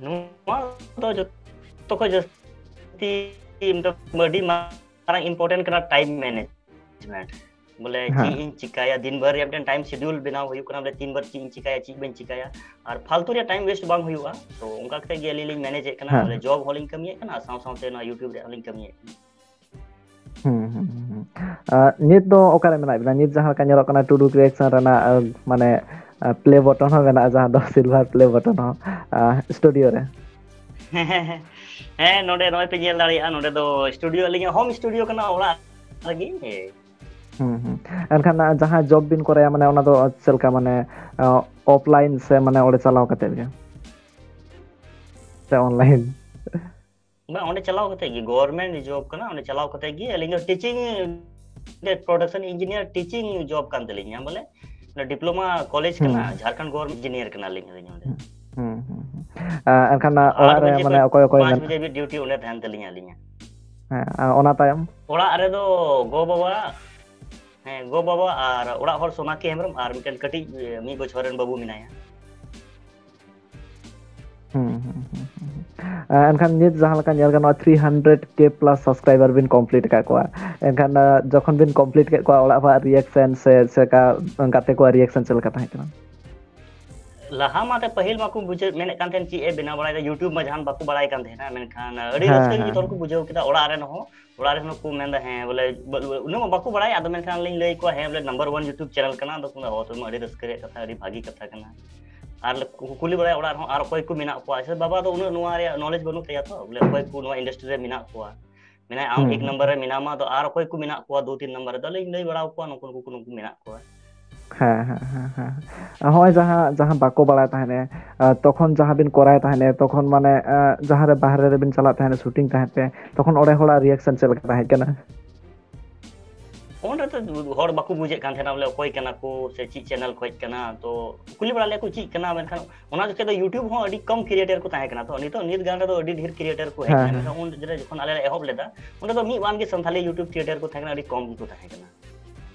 ᱱᱚᱣᱟ ᱫᱚ ᱡᱚᱛᱚ ᱠᱷᱚᱱ ᱡᱟᱹᱥᱛᱤ ᱟᱹᱰᱤ ᱢᱟᱨᱟᱝ ᱤᱢᱯᱚᱨᱴᱮᱱᱴ ᱠᱟᱱᱟ ᱴᱟᱭᱤᱢ ᱢᱮᱱᱮᱡᱢᱮᱱᱴ᱾ ᱵᱚᱞᱮ ᱦᱮᱸ᱾ ᱪᱮᱫ ᱤᱧ ᱪᱤᱠᱟᱹᱭᱟ, ᱫᱤᱱ ᱵᱷᱳᱨ ᱨᱮᱭᱟᱜ ᱢᱤᱫᱴᱮᱱ ᱴᱟᱭᱤᱢ ᱥᱤᱰᱤᱭᱩᱞ ᱵᱮᱱᱟᱣ ᱦᱩᱭᱩᱜ ᱠᱟᱱᱟ, ᱵᱚᱞᱮ ᱫᱤᱱ ᱵᱷᱳᱨ ᱪᱮᱫ ᱤᱧ ᱪᱤᱠᱟᱹᱭᱟ, ᱪᱮᱫ ᱵᱟᱹᱧ ᱪᱤᱠᱟᱹᱭᱟ, ᱟᱨ ᱯᱷᱟᱞᱛᱩ ᱨᱮᱭᱟᱜ ᱴᱟᱭᱤᱢ ᱣᱮᱥᱴ ᱵᱟᱝ ᱦᱩᱭᱩᱜᱼᱟ᱾ ᱛᱚ ᱚᱱᱠᱟ ᱠᱟᱛᱮ ᱜᱮ ᱟᱹᱞᱤᱧ ᱞᱤᱧ ᱢᱮᱱᱮᱡᱮᱫ ᱠᱟᱱᱟ, ᱦᱮᱸ᱾ ᱵᱚᱞᱮ ᱡᱚᱵ ᱦᱚᱸᱞᱤᱧ ᱠᱟᱹᱢᱤᱭᱮᱫ ᱠᱟᱱᱟ, ᱥᱟᱶ ᱥᱟᱶᱛᱮ ᱱᱚᱣᱟ YouTube ᱨᱮᱭᱟᱜ ᱦᱚᱸᱞᱤᱧ ᱠᱟᱹᱢᱤᱭᱮᱫ ᱠᱟᱱᱟ᱾ ᱦᱩᱸ, ᱦᱩᱸ, ᱦᱩᱸ, ᱦᱩᱸ᱾ ᱟᱨ ᱱᱤᱛ ᱫᱚ ᱚᱠᱟᱨᱮ ᱢᱮᱱᱟᱜ ᱵᱤᱱᱟ? ᱱᱤᱛ ᱡᱟᱦᱟᱸ ᱞᱮᱠᱟ ᱧᱮᱞᱚᱜ ᱠᱟᱱᱟ, ᱴᱩᱰᱩ ᱠᱨᱤᱭᱮᱥᱚᱱ ᱨᱮᱱᱟᱜ, ᱟᱨ, ᱢᱟᱱᱮ, ᱟᱨ, ᱯᱞᱮ ᱵᱚᱴᱚᱱ ᱦᱚᱸ ᱢᱮᱱᱟᱜᱼᱟ, ᱡᱟᱦᱟᱸ ᱫᱚ ᱥᱤᱞᱵᱷᱟᱨ ᱯᱞᱮ ᱵᱚᱴᱚᱱ ᱦᱚᱸ, ᱟᱨ, ᱥᱴᱩᱰᱤᱭᱳ ᱨᱮ᱾ ᱦᱮᱸ, ᱱᱚᱰᱮ ᱱᱚᱜᱼᱚᱭ ᱯᱮ ᱧᱮᱞ ᱫᱟᱲᱮᱭᱟᱜᱼᱟ, ᱱᱚᱰᱮ ᱫᱚ ᱥᱴᱩᱰᱤᱭᱳ, ᱟᱹᱞᱤᱧᱟᱜ ᱦᱳᱢ ᱥᱴᱩᱰᱤᱭᱳ ᱠᱟᱱᱟ, ᱚᱲᱟᱜ ᱨᱮᱜᱮ᱾ ᱦᱩᱸ, ᱦᱩᱸ᱾ ᱮᱱᱠᱷᱟᱱ, ᱟᱨ, ᱡᱟᱦᱟᱸ ᱡᱚᱵ ᱵᱤᱱ ᱠᱚᱨᱟᱭᱟ, ᱢᱟᱱᱮ, ᱚᱱᱟ ᱫᱚ ᱪᱮᱫ ᱞᱮᱠᱟ, ᱢᱟᱱᱮ, ᱟᱨ, ᱚᱯᱷᱞᱟᱭᱤᱱ ᱥᱮ, ᱢᱟᱱᱮ, ᱚᱸᱰᱮ ᱪᱟᱞᱟᱣ ᱠᱟᱛᱮᱫ ᱜᱮ? ᱥᱮ ᱚᱱᱞᱟᱭᱤᱱ? ᱵᱟᱝ, ᱚᱸᱰᱮ ᱪᱟᱞᱟᱣ ᱠᱟᱛᱮ ᱜᱮ, ᱜᱚᱵᱷᱚᱨᱱᱢᱮᱱᱴ ᱡᱚᱵ ᱠᱟᱱᱟ, ᱚᱸᱰᱮ ᱪᱟᱞᱟᱣ ᱠᱟᱛᱮ ᱜᱮ ᱟᱹᱞᱤᱧ ᱫᱚ ᱴᱤᱪᱤᱝ ᱯᱨᱚᱰᱟᱠᱥᱚᱱ ᱤᱧᱡᱤᱱᱤᱭᱟᱨ ᱴᱤᱪᱤᱝ ᱡᱚᱵ ᱠᱟᱱ ᱛᱟᱹᱞᱤᱧᱟ, ᱵᱚᱞᱮ, ᱚᱱᱟ ᱰᱤᱯᱞᱳᱢᱟ ᱠᱚᱞᱮᱡᱽ ᱠᱟᱱᱟ, ᱦᱩᱸ᱾ ᱡᱷᱟᱨᱠᱷᱚᱸᱰ ᱜᱚᱵᱷᱚᱨᱱᱢᱮᱱᱴ ᱤᱧᱡᱤᱱᱤᱭᱟᱨ ᱠᱟᱱᱟᱞᱤᱧ ᱟᱹᱞᱤᱧ ᱚᱸᱰᱮ᱾ ᱦᱩᱸ, ᱦᱩᱸ, ᱦᱩᱸ᱾ ᱟᱨ ᱮᱱᱠᱷᱟᱱ ᱟᱴ ᱚᱲᱟᱜ ᱨᱮ ᱵᱟᱡᱮ ᱢᱟᱱᱮ ᱠᱷᱚᱱ ᱚᱠᱚᱭ ᱚᱠᱚᱭ ᱯᱟᱸᱪ ᱢᱮᱱᱟᱜ? ᱵᱟᱡᱮ ᱦᱟᱹᱵᱤᱡ ᱰᱤᱭᱩᱴᱤ ᱚᱸᱰᱮ ᱛᱟᱦᱮᱱ ᱛᱟᱹᱞᱤᱧᱟ ᱟᱹᱞᱤᱧᱟᱜ᱾ ᱦᱮᱸ, ᱟᱨ ᱚᱱᱟ ᱛᱟᱭᱚᱢ? ᱚᱲᱟᱜ ᱨᱮᱫᱚ ᱜᱚ ᱵᱟᱵᱟ, ᱦᱮᱸ, ᱜᱚ ᱵᱟᱵᱟ ᱟᱨ ᱚᱲᱟᱜ ᱦᱚᱲ ᱥᱳᱱᱟᱠᱤ ᱦᱮᱢᱵᱨᱚᱢ ᱟᱨ ᱢᱤᱫᱴᱮᱱ ᱠᱟᱹᱴᱤᱡ, ᱢᱤᱫ ᱵᱚᱪᱷᱚᱨ ᱨᱮᱱ ᱵᱟᱹᱵᱩ ᱢᱮᱱᱟᱭᱟ᱾ ᱦᱩᱸ, ᱦᱩᱸ, ᱦᱩᱸ, ᱦᱩᱸ, ᱦᱩᱸ᱾ ᱮ, ᱮᱱᱠᱷᱟᱱ ᱱᱤᱛ ᱡᱟᱦᱟᱸ ᱞᱮᱠᱟ ᱧᱮᱞ ᱜᱟᱱᱚᱜᱼᱟ, ᱛᱷᱨᱤ ᱦᱟᱱᱰᱨᱮᱰ ᱠᱮ ᱯᱞᱟᱥ ᱥᱟᱵᱥᱠᱨᱟᱭᱵᱟᱨ ᱵᱤᱱ ᱠᱚᱢᱯᱞᱤᱴ ᱟᱠᱟᱫ ᱠᱚᱣᱟ᱾ ᱮᱱᱠᱷᱟᱱ, ᱮ, ᱡᱚᱠᱷᱚᱱ ᱵᱤᱱ ᱠᱚᱢᱯᱞᱤᱴ ᱠᱮᱫ ᱠᱚᱣᱟ, ᱚᱲᱟᱜ ᱦᱚᱲᱟᱜ ᱨᱤᱭᱮᱠᱥᱚᱱ ᱥᱮ, ᱥᱮ ᱠᱟ-, ᱜᱟᱛᱮ ᱠᱚᱣᱟᱜ ᱨᱤᱭᱮᱠᱥᱚᱱ ᱪᱮᱫ ᱞᱮᱠᱟ ᱛᱟᱦᱮᱸ ᱠᱟᱱᱟ? ᱞᱟᱦᱟ ᱢᱟ ᱛᱮ ᱯᱟᱹᱦᱤᱞ ᱢᱟᱠᱚ ᱵᱩᱡᱷᱟᱹᱣ, ᱢᱮᱱᱮᱫ ᱠᱟᱱ ᱛᱟᱦᱮᱸᱱ ᱪᱮᱫ ᱮ ᱵᱮᱱᱟᱣ ᱵᱟᱲᱟᱭᱮᱫᱟ, YouTube ᱢᱟ ᱡᱟᱦᱟᱱ ᱵᱟᱠᱚ ᱵᱟᱲᱟᱭ ᱠᱟᱱ ᱛᱟᱦᱮᱱᱟ, ᱢᱮᱱᱠᱷᱟᱱ ᱟᱹᱰᱤ ᱦᱮᱸ, ᱨᱟᱹᱥᱠᱟᱹ ᱜᱮ ᱦᱮᱸ, ᱡᱚᱛᱚ ᱦᱚᱲ ᱠᱚ ᱦᱮᱸ᱾ ᱵᱩᱡᱷᱟᱹᱣ ᱠᱮᱫᱟ᱾ ᱚᱲᱟᱜ ᱨᱮᱱ ᱦᱚᱸ, ᱚᱲᱟᱜ ᱨᱮᱱ ᱦᱚᱸ ᱠᱚ ᱢᱮᱱᱫᱟ, ᱦᱮᱸ ᱵᱚᱞᱮ ᱵᱚ-, ᱩᱱᱟᱹᱜ ᱢᱟ ᱵᱟᱠᱚ ᱵᱟᱲᱟᱭᱟ, ᱟᱫᱚ ᱢᱮᱱᱠᱷᱟᱱ ᱞᱤᱧ ᱞᱟᱹᱭ ᱟᱠᱚᱣᱟ, ᱦᱮᱸ ᱵᱚᱞᱮ number one YouTube channel ᱠᱟᱱᱟ, ᱟᱫᱚ ᱠᱚ ᱢᱮᱱᱫᱟ, ᱚ ᱛᱚᱵᱮ ᱢᱟ ᱟᱹᱰᱤ ᱨᱟᱹᱥᱠᱟᱹ ᱨᱮᱭᱟᱜ ᱠᱟᱛᱷᱟ, ᱟᱹᱰᱤ ᱵᱷᱟᱹᱜᱤ ᱠᱟᱛᱷᱟ ᱠᱟᱱᱟ᱾ ᱟᱨ ᱞᱮ ᱠᱩ-, ᱠᱩᱞᱤ ᱵᱟᱲᱟᱭᱟ ᱚᱲᱟᱜ ᱨᱮᱦᱚᱸ, ᱟᱨ ᱚᱠᱚᱭ ᱠᱚ ᱢᱮᱱᱟᱜ ᱠᱚᱣᱟ, ᱥᱮ ᱵᱟᱵᱟ ᱫᱚ ᱩᱱᱟᱹᱜ ᱱᱚᱣᱟ ᱨᱮᱭᱟᱜ knowledge ᱵᱟᱹᱱᱩᱜ ᱛᱟᱭᱟ ᱛᱚ, ᱵᱚᱞᱮ ᱚᱠᱚᱭ ᱠᱚ ᱱᱚᱣᱟ industry ᱨᱮ ᱢᱮᱱᱟᱜ ᱠᱚᱣᱟ᱾ ᱢᱮᱱᱟᱭ, ᱟᱢ ᱦᱩᱸ, ᱮᱠ ᱦᱩᱸ, number ᱨᱮ ᱦᱩᱸ᱾ ᱢᱮᱱᱟᱢᱟ, ᱟᱫᱚ ᱟᱨ ᱚᱠᱚᱭ ᱠᱚ ᱢᱮᱱᱟᱜ ᱠᱚᱣᱟ ᱫᱩ ᱛᱤᱱ number ᱨᱮ? ᱟᱫᱚ ᱞᱤᱧ ᱞᱟᱹᱭ ᱵᱟᱲᱟ ᱟᱠᱚᱣᱟ, ᱱᱩᱠᱩ, ᱱᱩᱠᱩ, ᱱᱩᱠᱩ ᱢᱮᱱᱟᱜ ᱠᱚᱣᱟ᱾ ᱦᱮᱸ, ᱦᱮᱸ, ᱦᱮᱸ, ᱦᱮᱸ᱾ ᱦᱚᱸᱜᱼᱚᱭ ᱡᱟᱦᱟᱸ, ᱡᱟᱦᱟᱸ ᱵᱟᱠᱚ ᱵᱟᱲᱟᱭ ᱛᱟᱦᱮᱸᱱᱮ, ᱟ, ᱛᱚᱠᱷᱚᱱ ᱡᱟᱦᱟᱸ ᱵᱤᱱ ᱠᱚᱨᱟᱣ ᱛᱟᱦᱮᱸᱱᱮ, ᱛᱚᱠᱷᱚᱱ ᱢᱟᱱᱮ, ᱟ, ᱡᱟᱦᱟᱸ ᱨᱮ ᱵᱟᱦᱨᱮ ᱨᱮᱵᱤᱱ ᱪᱟᱞᱟᱜ ᱛᱟᱦᱮᱸᱱᱮ, shooting ᱛᱟᱦᱮᱸᱫ ᱯᱮ, ᱛᱚᱠᱷᱚᱱ ᱚᱸᱰᱮ ᱦᱚᱲᱟᱜ reaction ᱪᱮᱫ ᱞᱮᱠᱟ ᱛᱟᱦᱮᱸ ᱠᱟᱱᱟ? ᱚᱸᱰᱮ ᱫᱚ ᱦᱚᱲ ᱵᱟᱠᱚ ᱵᱩᱡᱮᱫ ᱠᱟᱱ ᱛᱟᱦᱮᱸᱱᱟ ᱵᱚᱞᱮ ᱚᱠᱚᱭ ᱠᱟᱱᱟ ᱠᱚ ᱥᱮ ᱪᱮᱫ channel ᱠᱷᱚᱡ ᱠᱟᱱᱟ, ᱛᱚ ᱠᱩᱞᱤ ᱵᱟᱲᱟ ᱞᱮᱭᱟ ᱠᱚ ᱪᱮᱫ ᱠᱟᱱᱟ, ᱢᱮᱱᱠᱷᱟᱱ ᱚᱱᱟ ᱡᱚᱠᱷᱮᱡ ᱫᱚ YouTube ᱦᱚᱸ ᱟᱹᱰᱤ ᱠᱚᱢ creator ᱠᱚ ᱛᱟᱦᱮᱸ ᱠᱟᱱᱟ, ᱛᱚ ᱱᱤᱛᱚᱜ ᱱᱤᱛ ᱜᱟᱱ ᱨᱮᱫᱚ ᱟᱹᱰᱤ ᱰᱷᱮᱨ creator ᱠᱚ ᱦᱮᱡ ᱦᱮᱸ, ᱮᱱᱟ, ᱦᱮᱸ, ᱢᱮᱱᱠᱷᱟᱱ ᱦᱮᱸ᱾ ᱩᱱ ᱨᱮ ᱡᱚᱠᱷᱚᱱ ᱟᱞᱮ ᱞᱮ ᱮᱦᱚᱵ ᱞᱮᱫᱟ, ᱚᱸᱰᱮ ᱫᱚ ᱢᱤᱫ ᱵᱟᱨ ᱜᱮ ᱥᱟᱱᱛᱷᱟᱞᱤ YouTube creator ᱠᱚ ᱛᱟᱦᱮᱸ ᱠᱟᱱᱟ, ᱟᱹᱰᱤ ᱠᱚᱢ ᱜᱮᱠᱚ ᱛᱟᱦᱮᱸ ᱠᱟᱱᱟ᱾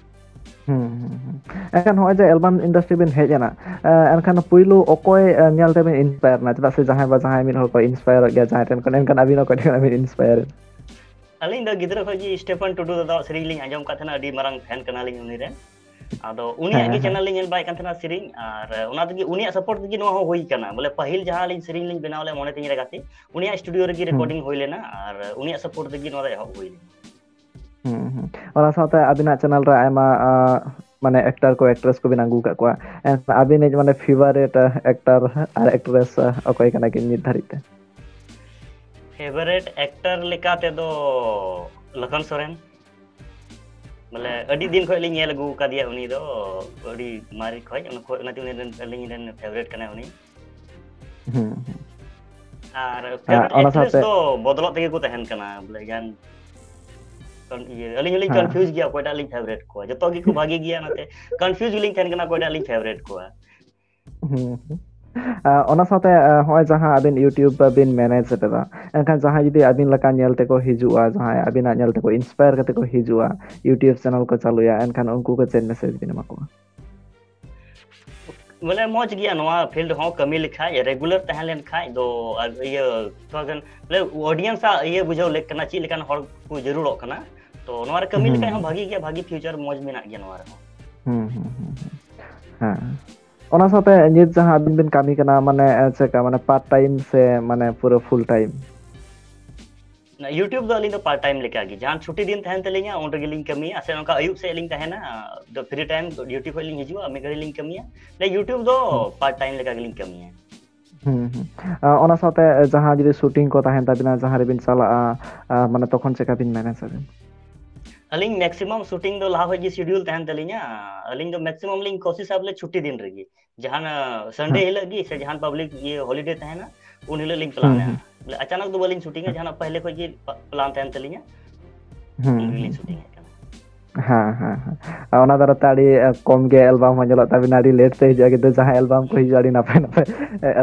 ᱦᱩᱸ, ᱦᱩᱸ, ᱦᱩᱸ᱾ ᱮᱱᱠᱷᱟᱱ ᱱᱚᱜᱼᱚᱭ ᱡᱮ album industry ᱵᱤᱱ ᱦᱮᱡ ᱮᱱᱟ, ᱮ, ᱮᱱᱠᱷᱟᱱ ᱯᱩᱭᱞᱩ ᱚᱠᱚᱭ, ᱮ, ᱧᱮᱞ ᱛᱮᱵᱤᱱ inspire ᱮᱱᱟ? ᱪᱮᱫᱟᱜ ᱥᱮ ᱡᱟᱦᱟᱸᱭ ᱵᱟ ᱡᱟᱦᱟᱸᱭ ᱢᱤᱫ ᱦᱚᱲ ᱠᱚ inspire ᱚᱜ ᱜᱮᱭᱟ ᱡᱟᱦᱟᱸᱭ ᱴᱷᱮᱱ ᱠᱷᱚᱱ, ᱮᱱᱠᱷᱟᱱ ᱟᱹᱵᱤᱱ ᱚᱠᱚᱭ ᱴᱷᱮᱱ ᱵᱤᱱ inspire ᱮᱱᱟ? ᱟᱹᱞᱤᱧ ᱫᱚ ᱜᱤᱫᱽᱨᱟᱹ ᱠᱷᱚᱱ ᱜᱮ ᱥᱴᱤᱯᱷᱟᱱ ᱴᱩᱰᱩ ᱫᱟᱫᱟᱣᱟᱜ ᱥᱮᱨᱮᱧ ᱞᱤᱧ ᱟᱸᱡᱚᱢ ᱠᱟᱜ ᱛᱟᱦᱮᱱᱟ, ᱟᱹᱰᱤ ᱢᱟᱨᱟᱝ fan ᱠᱟᱱᱟᱞᱤᱧ ᱩᱱᱤ ᱨᱮᱱ᱾ ᱟᱫᱚ ᱩᱱᱤᱭᱟᱜ ᱦᱮᱸ, ᱜᱮ ᱦᱮᱸ᱾ channel ᱞᱤᱧ ᱧᱮᱞ ᱵᱟᱲᱟᱭᱮᱫ ᱠᱟᱱ ᱛᱟᱦᱮᱱᱟ ᱥᱮᱨᱮᱧ, ᱟᱨ ᱚᱱᱟ ᱛᱮᱜᱮ ᱩᱱᱤᱭᱟᱜ support ᱛᱮᱜᱮ ᱱᱚᱣᱟ ᱦᱚᱸ ᱦᱩᱭ ᱠᱟᱱᱟ᱾ ᱵᱚᱞᱮ ᱯᱟᱹᱦᱤᱞ ᱡᱟᱦᱟᱸ ᱟᱹᱞᱤᱧ ᱥᱮᱨᱮᱧ ᱞᱤᱧ ᱵᱮᱱᱟᱣ ᱞᱮᱫ ᱢᱚᱱᱮ ᱛᱤᱧ ᱨᱮ ᱜᱟᱛᱮ, ᱩᱱᱤᱭᱟᱜ studio ᱨᱮᱜᱮ ᱦᱩᱸ᱾ recording ᱦᱩᱭ ᱞᱮᱱᱟ, ᱟᱨ ᱩᱱᱤᱭᱟᱜ support ᱛᱮᱜᱮ ᱱᱚᱣᱟ ᱫᱚ ᱮᱦᱚᱵ ᱦᱩᱭ ᱞᱮᱱᱟ᱾ ᱦᱩᱸ, ᱦᱩᱸ᱾ ᱚᱱᱟ ᱥᱟᱶᱛᱮ ᱟᱹᱵᱤᱱᱟᱜ channel ᱨᱮ ᱟᱭᱢᱟ, ᱟ, ᱢᱟᱱᱮ actor ᱠᱚ actress ᱠᱚᱵᱤᱱ ᱟᱹᱜᱩ ᱟᱠᱟᱫ ᱠᱚᱣᱟ᱾ ᱮᱱᱠᱷᱟᱱ ᱟᱹᱵᱤᱱᱤᱡ ᱢᱟᱱᱮ favourite, ᱟ, actor ᱟᱨ actress, ᱟ, ᱚᱠᱚᱭ ᱠᱟᱱᱟ ᱠᱤᱱ ᱱᱤᱛ ᱫᱷᱟᱹᱨᱤᱡ ᱛᱮ? Favourite actor ᱞᱮᱠᱟ ᱛᱮᱫᱚ ᱞᱚᱠᱷᱚᱱ ᱥᱚᱨᱮᱱ᱾ ᱵᱚᱞᱮ ᱟᱹᱰᱤ ᱫᱤᱱ ᱠᱷᱚᱡ ᱞᱤᱧ ᱧᱮᱞ ᱟᱹᱜᱩ ᱟᱠᱟᱫᱮᱭᱟ ᱩᱱᱤ ᱫᱚ, ᱟᱹᱰᱤ ᱢᱟᱨᱮ ᱠᱷᱚᱡ, ᱚᱱᱟ ᱠᱷᱚᱡ, ᱚᱱᱟᱛᱮ ᱩᱱᱤ ᱨᱮᱱ, ᱟᱹᱞᱤᱧ ᱨᱮᱱ favourite ᱠᱟᱱᱟᱭ ᱩᱱᱤ᱾ ᱦᱩᱸ, ᱦᱩᱸ᱾ ᱟᱨ ᱟᱨ favourite ᱚᱱᱟ actress ᱥᱟᱶᱛᱮ ᱫᱚ ᱵᱚᱫᱚᱞᱚᱜ ᱛᱮᱜᱮ ᱠᱚ ᱛᱟᱦᱮᱱ ᱠᱟᱱᱟ, ᱵᱚᱞᱮ ᱡᱟᱦᱟᱱ ᱠᱚᱱ-, ᱤᱭᱟᱹ, ᱟᱹᱞᱤᱧ ᱦᱚᱸᱞᱤᱧ ᱦᱮᱸ᱾ confuse ᱜᱮᱭᱟ ᱚᱠᱚᱭᱴᱟᱜ ᱞᱤᱧ favourite ᱠᱚᱣᱟ᱾ ᱡᱚᱛᱚ ᱜᱮᱠᱚ ᱵᱷᱟᱜᱮ ᱜᱮᱭᱟ, ᱚᱱᱟᱛᱮ confuse ᱜᱮᱞᱤᱧ ᱛᱟᱦᱮᱱ ᱠᱟᱱᱟ ᱚᱠᱚᱭᱴᱟᱜ ᱞᱤᱧ favourite ᱠᱚᱣᱟ᱾ ᱦᱩᱸ, ᱦᱩᱸ᱾ ᱟ, ᱚᱱᱟ ᱥᱟᱶᱛᱮ, ᱟ, ᱦᱚᱸᱜᱼᱚᱭ ᱡᱟᱦᱟᱸ ᱟᱹᱵᱤᱱ YouTube ᱵᱤᱱ manage ᱮᱫᱟ, ᱮᱱᱠᱷᱟᱱ ᱡᱟᱦᱟᱸᱭ ᱡᱩᱫᱤ ᱟᱹᱵᱤᱱ ᱞᱮᱠᱟ ᱧᱮᱞ ᱛᱮᱠᱚ ᱦᱤᱡᱩᱜᱼᱟ, ᱡᱟᱦᱟᱸᱭ ᱟᱹᱵᱤᱱᱟᱜ ᱧᱮᱞ ᱛᱮᱠᱚ inspire ᱠᱟᱛᱮ ᱠᱚ ᱦᱤᱡᱩᱜᱼᱟ, YouTube channel ᱠᱚ ᱪᱟᱹᱞᱩᱭᱟ, ᱮᱱᱠᱷᱟᱱ ᱩᱱᱠᱩ ᱠᱚ ᱪᱮᱫ message ᱵᱤᱱ ᱮᱢᱟ ᱠᱚᱣᱟ? ᱵᱚᱞᱮ ᱢᱚᱡᱽ ᱜᱮᱭᱟ ᱱᱚᱣᱟ field ᱦᱚᱸ, ᱠᱟᱹᱢᱤ ᱞᱮᱠᱷᱟᱡ, regular ᱛᱟᱦᱮᱸ ᱞᱮᱱ ᱠᱷᱟᱡ ᱫᱚ, ᱟᱨ ᱤᱭᱟᱹ, ᱛᱷᱚᱲᱟ ᱜᱟᱱ, ᱵᱚᱞᱮ audience ᱟᱜ ᱤᱭᱟᱹ ᱵᱩᱡᱷᱟᱹᱣ ᱞᱮᱠ ᱠᱟᱱᱟ, ᱪᱮᱫ ᱞᱮᱠᱟᱱ ᱦᱚᱲ ᱠᱚ ᱡᱟᱹᱨᱩᱲᱚᱜ ᱠᱟᱱᱟ᱾ ᱛᱚ ᱱᱚᱣᱟ ᱨᱮ ᱠᱟᱹᱢᱤ ᱦᱩᱸ᱾ ᱞᱮᱠᱷᱟᱡ ᱦᱚᱸ ᱵᱷᱟᱜᱤ ᱜᱮᱭᱟ, ᱵᱷᱟᱜᱤ future ᱢᱚᱡᱽ ᱢᱮᱱᱟᱜ ᱜᱮᱭᱟ ᱱᱚᱣᱟ ᱨᱮᱦᱚᱸ᱾ ᱦᱩᱸ, ᱦᱩᱸ, ᱦᱩᱸ, ᱦᱩᱸ᱾ ᱦᱮᱸ᱾ ᱚᱱᱟ ᱥᱟᱶᱛᱮ ᱱᱤᱛ ᱡᱟᱦᱟᱸ ᱟᱵᱤᱱ ᱵᱤᱱ ᱠᱟᱹᱢᱤ ᱠᱟᱱᱟ, ᱢᱟᱱᱮ ᱪᱮᱫ ᱞᱮᱠᱟ, ᱢᱟᱱᱮ ᱯᱟᱨᱴ ᱴᱟᱭᱤᱢ ᱥᱮ ᱢᱟᱱᱮ ᱯᱩᱨᱟᱹ ᱯᱷᱩᱞ ᱴᱟᱭᱤᱢ? YouTube ᱫᱚ ᱟᱹᱞᱤᱧ ᱫᱚ ᱯᱟᱨᱴ ᱴᱟᱭᱤᱢ ᱞᱮᱠᱟᱜᱮ, ᱡᱟᱦᱟᱸ ᱪᱷᱩᱴᱤ ᱫᱤᱱ ᱛᱟᱦᱮᱱ ᱛᱟᱹᱞᱤᱧᱟ ᱩᱱ ᱨᱮᱜᱮᱞᱤᱧ ᱠᱟᱹᱢᱤᱭᱟ, ᱥᱮ ᱱᱚᱝᱠᱟ ᱟᱹᱭᱩᱵ ᱥᱮᱫ ᱞᱤᱧ ᱛᱟᱦᱮᱱᱟ, ᱫᱚ ᱯᱷᱨᱤ ᱴᱟᱭᱤᱢ ᱰᱤᱭᱩᱴᱤ ᱠᱷᱚᱱ ᱞᱤᱧ ᱦᱤᱡᱩᱜᱼᱟ, ᱢᱤᱫ ᱜᱷᱟᱹᱲᱤᱡ ᱞᱤᱧ ᱠᱟᱹᱢᱤᱭᱟ᱾ ᱞᱮ YouTube ᱫᱚ ᱯᱟᱨᱴ ᱴᱟᱭᱤᱢ ᱞᱮᱠᱟ ᱜᱮᱞᱤᱧ ᱠᱟᱹᱢᱤᱭᱟ᱾ ᱦᱩᱸ, ᱦᱩᱸ᱾ ᱟᱸ, ᱚᱱᱟ ᱥᱟᱶᱛᱮ ᱡᱟᱦᱟᱸ ᱡᱩᱫᱤ ᱥᱩᱴᱤᱝ ᱠᱚ ᱛᱟᱦᱮᱱ ᱛᱟᱵᱤᱱᱟ, ᱡᱟᱦᱟᱸ ᱨᱮᱵᱤᱱ ᱪᱟᱞᱟᱜᱼᱟ, ᱟᱸ, ᱢᱟᱱᱮ ᱛᱚᱠᱷᱚᱱ ᱪᱮᱠᱟ ᱵᱤᱱ ᱢᱮᱱᱮᱡᱽ ᱟᱵᱤᱱ? ᱟᱹᱞᱤᱧ ᱢᱮᱠᱥᱤᱢᱟᱢ ᱥᱩᱴᱤᱝ ᱫᱚ ᱞᱟᱦᱟ ᱠᱷᱚᱡ ᱜᱮ ᱥᱤᱰᱤᱭᱩᱞ ᱛᱟᱦᱮᱱ ᱛᱟᱹᱞᱤᱧᱟ᱾ ᱟᱹᱞᱤᱧ ᱫᱚ ᱢᱮᱠᱥᱤᱢᱟᱢ ᱞᱤᱧ ᱠᱳᱥᱤᱥᱟ ᱵᱚᱞᱮ ᱪᱷᱩᱴᱤ ᱫᱤᱱ ᱨᱮᱜᱮ, ᱡᱟᱦᱟᱱ ᱥᱟᱱᱰᱮ ᱦᱮᱸ᱾ ᱦᱤᱞᱳᱜ ᱜᱮ ᱥᱮ ᱡᱟᱦᱟᱱ ᱯᱟᱵᱽᱞᱤᱠ ᱤᱭᱟᱹ ᱦᱚᱞᱤᱰᱮ ᱛᱟᱦᱮᱱᱟ, ᱩᱱ ᱦᱤᱞᱳᱜ ᱞᱤᱧ ᱦᱩᱸ, ᱯᱞᱟᱱᱟ᱾ ᱦᱩᱸ᱾ ᱵᱚᱞᱮ ᱟᱪᱟᱱᱚᱠ ᱫᱚ ᱵᱟᱹᱞᱤᱧ ᱥᱩᱴᱤᱝᱟ, ᱡᱟᱦᱟᱱᱟᱜ ᱯᱟᱦᱞᱮ ᱠᱷᱚᱡ ᱜᱮ ᱯᱞᱟᱱ ᱛᱟᱦᱮᱱ ᱛᱟᱹᱞᱤᱧᱟ, ᱦᱩᱸ, ᱩᱱ ᱦᱩᱸ, ᱨᱮᱞᱤᱧ ᱦᱩᱸ᱾ ᱥᱩᱴᱤᱝᱮᱫ ᱠᱟᱱᱟ᱾ ᱦᱮᱸ, ᱦᱮᱸ, ᱦᱮᱸ᱾ ᱟᱨ ᱚᱱᱟ ᱫᱟᱨᱟᱭ ᱛᱮ ᱟᱹᱰᱤ, ᱟᱸ, ᱠᱚᱢ ᱜᱮ ᱮᱞᱵᱟᱢ ᱦᱚᱸ ᱧᱮᱞᱚᱜ ᱛᱟᱵᱤᱱᱟ, ᱟᱹᱰᱤ ᱞᱮᱴ ᱛᱮ ᱦᱤᱡᱩᱜᱼᱟ, ᱠᱤᱱᱛᱩ ᱡᱟᱦᱟᱸ ᱮᱞᱵᱟᱢ ᱠᱚ ᱦᱤᱡᱩᱜᱼᱟ, ᱟᱹᱰᱤ ᱱᱟᱯᱟᱭ ᱱᱟᱯᱟᱭ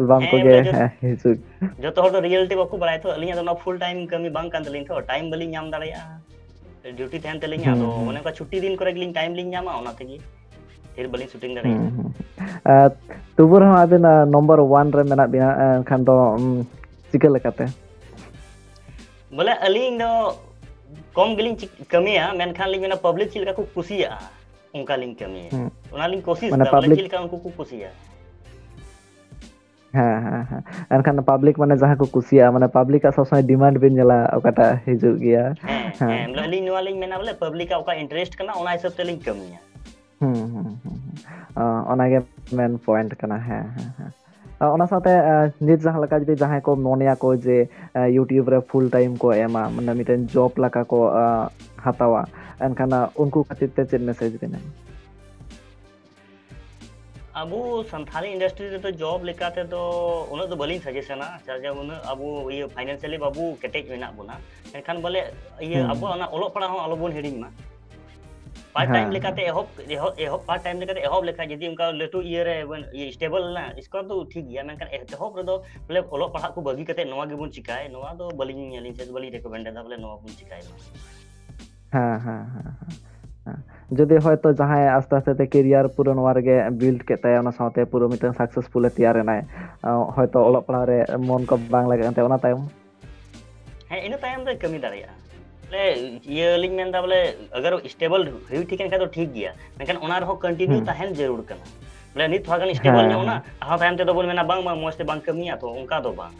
ᱮᱞᱵᱟᱢ ᱦᱮᱸ, ᱠᱚᱜᱮ, ᱵᱚᱞᱮ ᱡᱚᱛ-, ᱦᱮᱸ, ᱦᱤᱡᱩᱜ᱾ ᱡᱚᱛᱚ ᱦᱚᱲ ᱫᱚ ᱨᱤᱭᱮᱞᱴᱤ ᱵᱟᱠᱚ ᱵᱟᱲᱟᱭᱟ ᱛᱚ, ᱟᱹᱞᱤᱧᱟᱜ ᱫᱚ ᱚᱱᱟ ᱯᱷᱩᱞ ᱴᱟᱭᱤᱢ ᱠᱟᱹᱢᱤ ᱵᱟᱝ ᱠᱟᱱ ᱛᱟᱹᱞᱤᱧ ᱛᱚ, ᱴᱟᱭᱤᱢ ᱵᱟᱹᱞᱤᱧ ᱧᱟᱢ ᱫᱟᱲᱮᱭᱟᱜᱼᱟ, ᱰᱤᱭᱩᱴᱤ ᱛᱟᱦᱮᱱ ᱛᱟᱹᱞᱤᱧᱟ, ᱦᱩᱸ, ᱟᱫᱚ ᱦᱩᱸ᱾ ᱚᱱᱮ ᱚᱱᱠᱟ ᱪᱷᱩᱴᱤ ᱫᱤᱱ ᱠᱚᱨᱮ ᱜᱮᱞᱤᱧ ᱴᱟᱭᱤᱢ ᱞᱤᱧ ᱧᱟᱢᱟ, ᱚᱱᱟ ᱛᱮᱜᱮ ᱰᱷᱮᱨ ᱵᱟᱹᱞᱤᱧ ᱥᱩᱴᱤᱝ ᱦᱩᱸ, ᱫᱟᱲᱮᱭᱟᱜᱼᱟ᱾ ᱦᱩᱸ, ᱦᱩᱸ᱾ ᱟᱨ ᱛᱚᱵᱩ ᱨᱮᱦᱚᱸ ᱟᱵᱤᱱ, ᱟᱸ, ᱱᱚᱢᱵᱚᱨ ᱚᱣᱟᱱ ᱨᱮ ᱢᱮᱱᱟᱜ ᱵᱤᱱᱟ, ᱮᱱᱠᱷᱟᱱ ᱫᱚ, ᱩᱢ, ᱪᱤᱠᱟᱹ ᱞᱮᱠᱟᱛᱮ? ᱵᱚᱞᱮ ᱟᱹᱞᱤᱧ ᱫᱚ ᱠᱚᱢ ᱜᱮᱞᱤᱧ ᱪᱤᱠ-, ᱠᱟᱹᱢᱤᱭᱟ, ᱢᱮᱱᱠᱷᱟᱱ ᱞᱤᱧ ᱢᱮᱱᱟ ᱯᱟᱵᱽᱞᱤᱠ ᱪᱮᱫ ᱞᱮᱠᱟ ᱠᱚ ᱠᱩᱥᱤᱭᱟᱜᱼᱟ, ᱚᱱᱠᱟ ᱞᱤᱧ ᱠᱟᱹᱢᱤᱭᱟ᱾ ᱦᱩᱸ᱾ ᱚᱱᱟ ᱞᱤᱧ ᱠᱳᱥᱤᱥ ᱢᱟᱱᱮ ᱫᱟ, ᱵᱚᱞᱮ ᱯᱟᱵᱽᱞᱤᱠ ᱪᱮᱫ ᱞᱮᱠᱟ ᱩᱱᱠᱩ ᱠᱚ ᱠᱩᱥᱤᱭᱟᱜᱼᱟ᱾ ᱦᱮᱸ, ᱦᱮᱸ, ᱦᱮᱸ᱾ ᱮᱱᱠᱷᱟᱱ ᱯᱟᱵᱽᱞᱤᱠ ᱢᱟᱱᱮ ᱡᱟᱦᱟᱸ ᱠᱚ ᱠᱩᱥᱤᱭᱟᱜᱼᱟ, ᱢᱟᱱᱮ ᱯᱟᱵᱽᱞᱤᱠᱟᱜ ᱥᱚᱵᱽ ᱥᱚᱢᱚᱭ ᱰᱤᱢᱟᱱᱰ ᱵᱤᱱ ᱧᱮᱞᱟ, ᱚᱠᱟᱴᱟᱜ ᱦᱤᱡᱩᱜ ᱜᱮᱭᱟ᱾ ᱦᱮᱸ, ᱦᱮᱸ᱾ ᱦᱮᱸ, ᱵᱚᱞᱮ ᱟᱹᱞᱤᱧ ᱱᱚᱣᱟ ᱞᱤᱧ ᱢᱮᱱᱟ, ᱵᱚᱞᱮ ᱯᱟᱵᱽᱞᱤᱠᱟᱜ ᱚᱠᱟ ᱤᱱᱴᱟᱨᱮᱥᱴ ᱠᱟᱱᱟ, ᱚᱱᱟ ᱦᱤᱥᱟᱹᱵ ᱛᱮᱞᱤᱧ ᱠᱟᱹᱢᱤᱭᱟ᱾ ᱦᱩᱸ, ᱦᱩᱸ, ᱦᱩᱸ, ᱦᱩᱸ᱾ ᱚ, ᱚᱱᱟᱜᱮ ᱢᱮᱱ ᱯᱚᱭᱮᱱᱴ ᱠᱟᱱᱟ᱾ ᱦᱮᱸ, ᱦᱮᱸ, ᱦᱮᱸ᱾ ᱚ, ᱚᱱᱟ ᱥᱟᱶᱛᱮ, ᱮ, ᱱᱤᱛ ᱡᱟᱦᱟᱸ ᱞᱮᱠᱟ ᱡᱩᱫᱤ ᱡᱟᱦᱟᱸᱭ ᱠᱚ ᱢᱚᱱᱮᱭᱟᱠᱚ ᱡᱮ, ᱮ, YouTube ᱨᱮ ᱯᱷᱩᱞ ᱴᱟᱭᱤᱢ ᱠᱚ ᱮᱢᱟ, ᱢᱟᱱᱮ ᱢᱤᱫᱴᱮᱱ ᱡᱚᱵ ᱞᱮᱠᱟ ᱠᱚ, ᱮ, ᱦᱟᱛᱟᱣᱟ, ᱮᱱᱠᱷᱟᱱ, ᱮ, ᱩᱱᱠᱩ ᱠᱷᱟᱹᱛᱤᱨ ᱛᱮ ᱪᱮᱫ ᱢᱮᱥᱮᱡᱽ ᱵᱤᱱ ᱮᱢᱟ? ᱟᱵᱚ ᱥᱟᱱᱛᱷᱟᱞᱤ ᱤᱱᱰᱟᱥᱴᱨᱤ ᱨᱮᱫᱚ ᱡᱚᱵ ᱞᱮᱠᱟ ᱛᱮᱫᱚ ᱩᱱᱟᱹᱜ ᱫᱚ ᱵᱟᱹᱞᱤᱧ ᱥᱟᱡᱮᱥᱚᱱᱟ, ᱪᱮᱫᱟᱜ ᱡᱮ ᱩᱱᱟᱹᱜ ᱟᱵᱚ ᱤᱭᱟᱹ ᱯᱷᱟᱭᱱᱟᱱᱥᱤᱭᱟᱞᱤ ᱵᱟᱵᱚ ᱠᱮᱴᱮᱡ ᱢᱮᱱᱟᱜ ᱵᱚᱱᱟ᱾ ᱢᱮᱱᱠᱷᱟᱱ ᱵᱚᱞᱮ ᱤᱭᱟᱹ ᱦᱩᱸ᱾ ᱟᱵᱚᱣᱟᱜ ᱚᱱᱟ ᱚᱞᱚᱜ ᱯᱟᱲᱦᱟᱜ ᱦᱚᱸ ᱟᱞᱚᱵᱚᱱ ᱦᱤᱲᱤᱧ ᱢᱟ᱾ ᱯᱟᱨᱴ ᱴᱟᱭᱤᱢ ᱦᱮᱸ, ᱞᱮᱠᱟᱛᱮ ᱦᱮᱸ᱾ ᱮᱦᱚᱵ, ᱮᱦᱚᱵ, ᱮᱦᱚᱵ, ᱯᱟᱨᱴ ᱴᱟᱭᱤᱢ ᱞᱮᱠᱟᱛᱮ ᱮᱦᱚᱵ ᱞᱮᱠᱷᱟᱡ ᱡᱩᱫᱤ ᱚᱱᱠᱟ ᱞᱟᱹᱴᱩ ᱤᱭᱟᱹ ᱨᱮ ᱵᱚᱱ ᱤᱭᱟᱹ ᱥᱴᱮᱵᱚᱞ ᱮᱱᱟ, ᱥᱠᱳᱨ ᱫᱚ ᱴᱷᱤᱠ ᱜᱮᱭᱟ, ᱢᱮᱱᱠᱷᱟᱱ ᱮᱛᱚᱦᱚᱵ ᱨᱮᱫᱚ ᱵᱚᱞᱮ ᱚᱞᱚᱜ ᱯᱟᱲᱦᱟᱜ ᱠᱚ ᱵᱟᱹᱜᱤ ᱠᱟᱛᱮ ᱱᱚᱣᱟ ᱜᱮᱵᱚᱱ ᱪᱤᱠᱟᱭ, ᱱᱚᱣᱟ ᱫᱚ ᱵᱟᱹᱞᱤᱧ, ᱟᱹᱞᱤᱧ ᱥᱮᱫ ᱫᱚ ᱵᱟᱹᱞᱤᱧ ᱨᱮᱠᱚᱢᱮᱱᱰ ᱮᱫᱟ ᱵᱚᱞᱮ ᱱᱚᱣᱟ ᱵᱚᱱ ᱪᱤᱠᱟᱭ ᱢᱟ᱾ ᱦᱮᱸ, ᱦᱮᱸ, ᱦᱮᱸ, ᱦᱮᱸ, ᱦᱮᱸ᱾ ᱡᱩᱫᱤ ᱦᱚᱭᱛᱳ ᱡᱟᱦᱟᱸᱭ ᱟᱥᱛᱮ ᱟᱥᱛᱮ ᱛᱮ ᱠᱮᱨᱤᱭᱟᱨ ᱯᱩᱨᱟᱹ ᱱᱚᱣᱟ ᱨᱮᱜᱮ ᱵᱤᱞᱰ ᱠᱮᱫ ᱛᱟᱭᱟ, ᱚᱱᱟ ᱥᱟᱶᱛᱮ ᱯᱩᱨᱟᱹ ᱢᱤᱫᱴᱟᱝ ᱥᱟᱠᱥᱮᱥᱯᱷᱩᱞ ᱮ ᱛᱮᱭᱟᱨ ᱮᱱᱟᱭ, ᱟᱸ, ᱦᱚᱭᱛᱳ ᱚᱞᱚᱜ ᱯᱟᱲᱦᱟᱣ ᱨᱮ ᱢᱚᱱ ᱠᱚ ᱵᱟᱝ ᱞᱟᱜᱟᱜ ᱠᱟᱱ ᱛᱟᱭᱟ, ᱚᱱᱟ ᱛᱟᱭᱚᱢ? ᱦᱮᱸ, ᱤᱱᱟᱹ ᱛᱟᱭᱚᱢ ᱫᱚᱭ ᱠᱟᱹᱢᱤ ᱫᱟᱲᱮᱭᱟᱜᱼᱟ᱾ ᱵᱚᱞᱮ, ᱤᱭᱟᱹ ᱞᱤᱧ ᱢᱮᱱᱫᱟ, ᱵᱚᱞᱮ, ᱟᱜᱟᱨ ᱥᱴᱮᱵᱚᱞ ᱦᱩᱭᱩᱜ ᱴᱷᱤᱠ ᱮᱱ ᱠᱷᱟᱱ ᱫᱚ ᱴᱷᱤᱠ ᱜᱮᱭᱟ, ᱢᱮᱱᱠᱷᱟᱱ ᱚᱱᱟ ᱨᱮᱦᱚᱸ ᱠᱚᱱᱴᱤᱱᱤᱭᱩ ᱦᱩᱸ᱾ ᱛᱟᱦᱮᱱ ᱡᱟᱹᱨᱩᱲ ᱠᱟᱱᱟ᱾ ᱵᱚᱞᱮ ᱱᱤᱛ ᱛᱷᱚᱲᱟ ᱜᱟᱱ ᱥᱴᱮᱵᱚᱞ ᱦᱮᱸ, ᱧᱚᱜ ᱮᱱᱟ, ᱦᱮᱸ᱾ ᱟᱨᱦᱚᱸ ᱛᱟᱭᱚᱢ ᱛᱮᱫᱚ ᱵᱚᱱ ᱢᱮᱱᱟ ᱵᱟᱝ ᱵᱟᱝ ᱢᱚᱸᱡᱽ ᱛᱮ ᱵᱟᱝ ᱠᱟᱹᱢᱤᱭᱟ, ᱛᱚ ᱚᱱᱠᱟ ᱫᱚ ᱵᱟᱝ᱾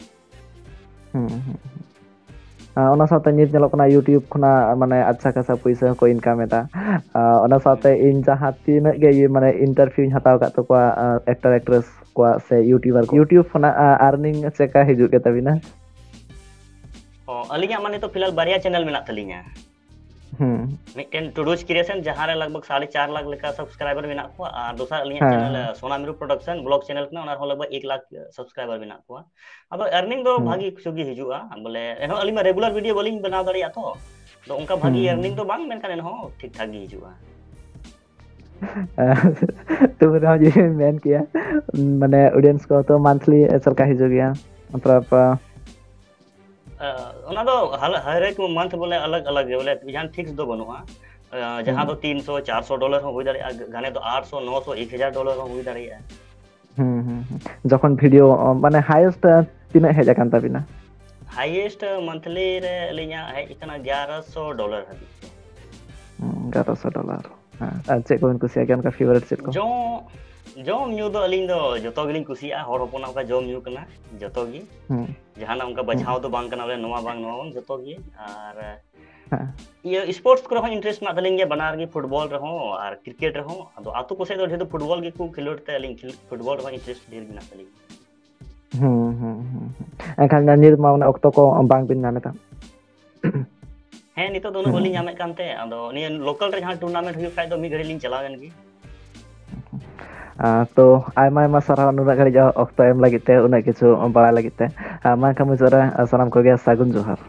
ᱦᱩᱸ, ᱦᱩᱸ, ᱦᱩᱸ᱾ ᱟᱨ ᱚᱱᱟ ᱥᱟᱶᱛᱮ ᱱᱤᱛ ᱧᱮᱞᱚᱜ ᱠᱟᱱᱟ YouTube ᱠᱷᱚᱱᱟᱜ ᱢᱟᱱᱮ ᱟᱪᱪᱷᱟ ᱠᱷᱟᱥᱟ ᱯᱩᱭᱥᱟᱹ ᱦᱚᱸᱠᱚ income ᱮᱫᱟ᱾ ᱟᱨ ᱚᱱᱟ ᱥᱟᱶᱛᱮ ᱦᱩᱸ᱾ ᱤᱧ ᱡᱟᱦᱟᱸ ᱛᱤᱱᱟᱹᱜ ᱜᱮ ᱤᱭᱟᱹ ᱢᱟᱱᱮ interview ᱤᱧ ᱦᱟᱛᱟᱣ ᱟᱠᱟᱫ ᱛᱟᱠᱚᱣᱟ, ᱟᱨ actor actress ᱠᱚᱣᱟᱜ ᱥᱮ YouTuber ᱠᱚ, YouTube ᱠᱷᱚᱱᱟᱜ, ᱟᱨ earning ᱪᱮᱠᱟ ᱦᱤᱡᱩᱜ ᱜᱮ ᱛᱟᱵᱤᱱᱟ? ᱚ, ᱟᱹᱞᱤᱧᱟᱜ ᱢᱟ ᱱᱤᱛᱚᱜ ᱯᱷᱤᱞᱦᱟᱞ ᱵᱟᱨᱭᱟ channel ᱢᱮᱱᱟᱜ ᱛᱟᱹᱞᱤᱧᱟ᱾ ᱦᱩᱸ᱾ ᱢᱤᱫᱴᱮᱱ Tudu's Creation, ᱡᱟᱦᱟᱸ ᱨᱮ ᱞᱟᱜᱽ ᱵᱷᱟᱜᱽ ᱥᱟᱲᱮ ᱪᱟᱨ ᱞᱟᱠᱷ ᱞᱮᱠᱟ subscriber ᱢᱮᱱᱟᱜ ᱠᱚᱣᱟ, ᱟᱨ ᱫᱚᱥᱟᱨ ᱟᱹᱞᱤᱧᱟᱜ ᱦᱮᱸ, channel, ᱦᱮᱸ᱾ ᱥᱳᱱᱟ ᱢᱤᱨᱩ Production, vlog channel ᱠᱟᱱᱟ, ᱚᱱᱟ ᱨᱮᱦᱚᱸ ᱞᱟᱜᱽ ᱵᱷᱟᱜᱽ ᱮᱠ ᱞᱟᱠᱷ subscriber ᱢᱮᱱᱟᱜ ᱠᱚᱣᱟ᱾ ᱟᱫᱚ earning ᱫᱚ ᱦᱩᱸ᱾ ᱵᱷᱟᱜᱤ ᱠᱤᱪᱷᱩ ᱜᱮ ᱦᱤᱡᱩᱜᱼᱟ, ᱵᱚᱞᱮ ᱮᱱᱦᱚᱸ ᱟᱹᱞᱤᱧ ᱢᱟ regular video ᱵᱟᱹᱞᱤᱧ ᱵᱮᱱᱟᱣ ᱫᱟᱲᱮᱭᱟᱜᱼᱟ ᱛᱚ, ᱟᱫᱚ ᱚᱱᱠᱟ ᱵᱷᱟᱜᱤ ᱦᱩᱸ, earning ᱦᱩᱸ᱾ ᱫᱚ ᱵᱟᱝ, ᱢᱮᱱᱠᱷᱟᱱ ᱮᱱᱦᱚᱸ ᱴᱷᱤᱠ ᱴᱷᱟᱠ ᱜᱮ ᱦᱤᱡᱩᱜᱼᱟ᱾ ᱛᱚᱵᱩ ᱨᱮᱦᱚᱸ ᱡᱩᱫᱤ ᱢᱮᱱ ᱠᱮᱭᱟ, ᱢᱟᱱᱮ audience ᱠᱚ ᱛᱚ monthly ᱪᱮᱫ ᱞᱮᱠᱟ ᱦᱤᱡᱩᱜ ᱜᱮᱭᱟ? ᱯᱨᱟ-, ᱯᱨᱟ-, ᱟᱸ, ᱚᱱᱟ ᱫᱚ ᱦᱟᱞ-, ᱦᱟᱨᱮᱠ month ᱵᱚᱞᱮ ᱟᱞᱟᱜᱽ ᱟᱞᱟᱜᱽ ᱜᱮ, ᱵᱚᱞᱮ ᱡᱟᱦᱟᱸ fix ᱫᱚ ᱵᱟᱹᱱᱩᱜᱼᱟ᱾ ᱟᱸ, ᱡᱟᱦᱟᱸ ᱫᱚ ᱦᱩᱸ᱾ ᱛᱤᱱᱥᱚ, ᱪᱟᱨᱥᱚ dollar ᱦᱚᱸ ᱦᱩᱭ ᱫᱟᱲᱮᱭᱟᱜᱼᱟ, ᱜᱷᱟᱱᱮ ᱫᱚ ᱟᱴᱥᱚ, ᱱᱚᱥᱚ, ᱮᱠ ᱦᱟᱡᱟᱨ dollar ᱦᱚᱸ ᱦᱩᱭ ᱫᱟᱲᱮᱭᱟᱜᱼᱟ᱾ ᱦᱩᱸ, ᱦᱩᱸ, ᱦᱩᱸ᱾ ᱡᱚᱠᱷᱚᱱ video, ᱢᱟᱱᱮ highest ᱛᱤᱱᱟᱹᱜ ᱦᱮᱡ ᱟᱠᱟᱱ ᱛᱟᱵᱤᱱᱟ? Highest monthly ᱨᱮ ᱟᱹᱞᱤᱧᱟᱜ ᱦᱮᱡ ᱟᱠᱟᱱᱟ ᱮᱜᱟᱨᱚᱥᱚ dollar ᱦᱟᱹᱵᱤᱡ᱾ ᱦᱩᱸ, ᱮᱜᱟᱨᱚᱥᱚ dollar᱾ ᱦᱮᱸ᱾ ᱟᱨ ᱪᱮᱫ ᱠᱚᱵᱤᱱ ᱠᱩᱥᱤᱭᱟᱜ ᱜᱮᱭᱟ ᱚᱱᱠᱟ favourite ᱪᱮᱫ ᱠᱚ? ᱡᱚᱢ, ᱡᱚᱢ ᱧᱩ ᱫᱚ ᱟᱹᱞᱤᱧ ᱫᱚ ᱡᱚᱛᱚ ᱜᱮᱞᱤᱧ ᱠᱩᱥᱤᱭᱟᱜᱼᱟ, ᱦᱚᱲ ᱦᱚᱯᱚᱱᱟᱜ ᱚᱠᱟ ᱡᱚᱢ ᱧᱩ ᱠᱟᱱᱟ, ᱡᱚᱛᱚ ᱜᱮ᱾ ᱦᱩᱸ᱾ ᱡᱟᱦᱟᱱᱟᱜ ᱚᱱᱠᱟ ᱦᱩᱸ᱾ ᱵᱟᱪᱷᱟᱣ ᱫᱚ ᱵᱟᱝ ᱠᱟᱱᱟ, ᱵᱚᱞᱮ ᱱᱚᱣᱟ ᱵᱟᱝ, ᱱᱚᱣᱟ ᱵᱟᱝ, ᱡᱚᱛᱚ ᱜᱮ᱾ ᱟᱨ ᱦᱮᱸ᱾ ᱤᱭᱟᱹ, sports ᱠᱚᱨᱮ ᱦᱚᱸ interest ᱢᱮᱱᱟᱜ ᱛᱟᱹᱞᱤᱧ ᱜᱮᱭᱟ, ᱵᱟᱱᱟᱨ ᱜᱮ, football ᱨᱮᱦᱚᱸ ᱟᱨ cricket ᱨᱮᱦᱚᱸ᱾ ᱟᱫᱚ ᱟᱛᱳ ᱠᱚᱥᱮᱫ ᱫᱚ ᱰᱷᱮᱨ ᱫᱚ football ᱜᱮᱠᱚ ᱠᱷᱮᱞᱳᱰ ᱛᱮ, ᱟᱹᱞᱤᱧ ᱠᱷᱮᱞ-, football ᱨᱮᱦᱚᱸ interest ᱰᱷᱮᱨ ᱢᱮᱱᱟᱜ ᱛᱟᱹᱞᱤᱧᱟ᱾ ᱦᱩᱸ, ᱦᱩᱸ, ᱦᱩᱸ, ᱦᱩᱸ᱾ ᱮᱱᱠᱷᱟᱱ ᱱᱤᱛ ᱢᱟ ᱢᱟᱱᱮ ᱚᱠᱛᱚ ᱠᱚ ᱵᱟᱝ ᱵᱤᱱ ᱧᱟᱢ ᱮᱫᱟ᱾ ᱦᱮᱸ, ᱱᱤᱛᱚᱜ ᱫᱚ ᱩᱱᱟᱹᱜ ᱵᱟᱹᱞᱤᱧ ᱦᱩᱸ᱾ ᱧᱟᱢᱮᱫ ᱠᱟᱱ ᱛᱮ, ᱟᱫᱚ ᱱᱤᱭᱟᱹ local ᱨᱮ ᱡᱟᱦᱟᱸ tournament ᱦᱩᱭᱩᱜ ᱠᱷᱟᱡ ᱫᱚ ᱢᱤᱫ ᱜᱷᱟᱹᱲᱤᱡ ᱞᱤᱧ ᱪᱟᱞᱟᱣ ᱮᱱ ᱜᱮ᱾ ᱟᱸ, ᱛᱚ, ᱟᱭᱢᱟ ᱟᱭᱢᱟ ᱥᱟᱨᱦᱟᱣ ᱱᱩᱱᱟᱹᱜ ᱜᱷᱟᱹᱲᱤᱡ ᱚᱠᱛᱚ ᱮᱢ ᱞᱟᱹᱜᱤᱫ ᱛᱮ, ᱩᱱᱟᱹᱜ ᱠᱤᱪᱷᱩ ᱵᱟᱲᱟᱭ ᱞᱟᱹᱜᱤᱫ ᱛᱮ᱾ ᱟᱨ ᱢᱟ ᱮᱱᱠᱷᱟᱱ ᱢᱩᱪᱟᱹᱫ ᱨᱮ ᱥᱟᱱᱟᱢ ᱠᱚᱜᱮ ᱥᱟᱹᱜᱩᱱ ᱡᱚᱦᱟᱨ᱾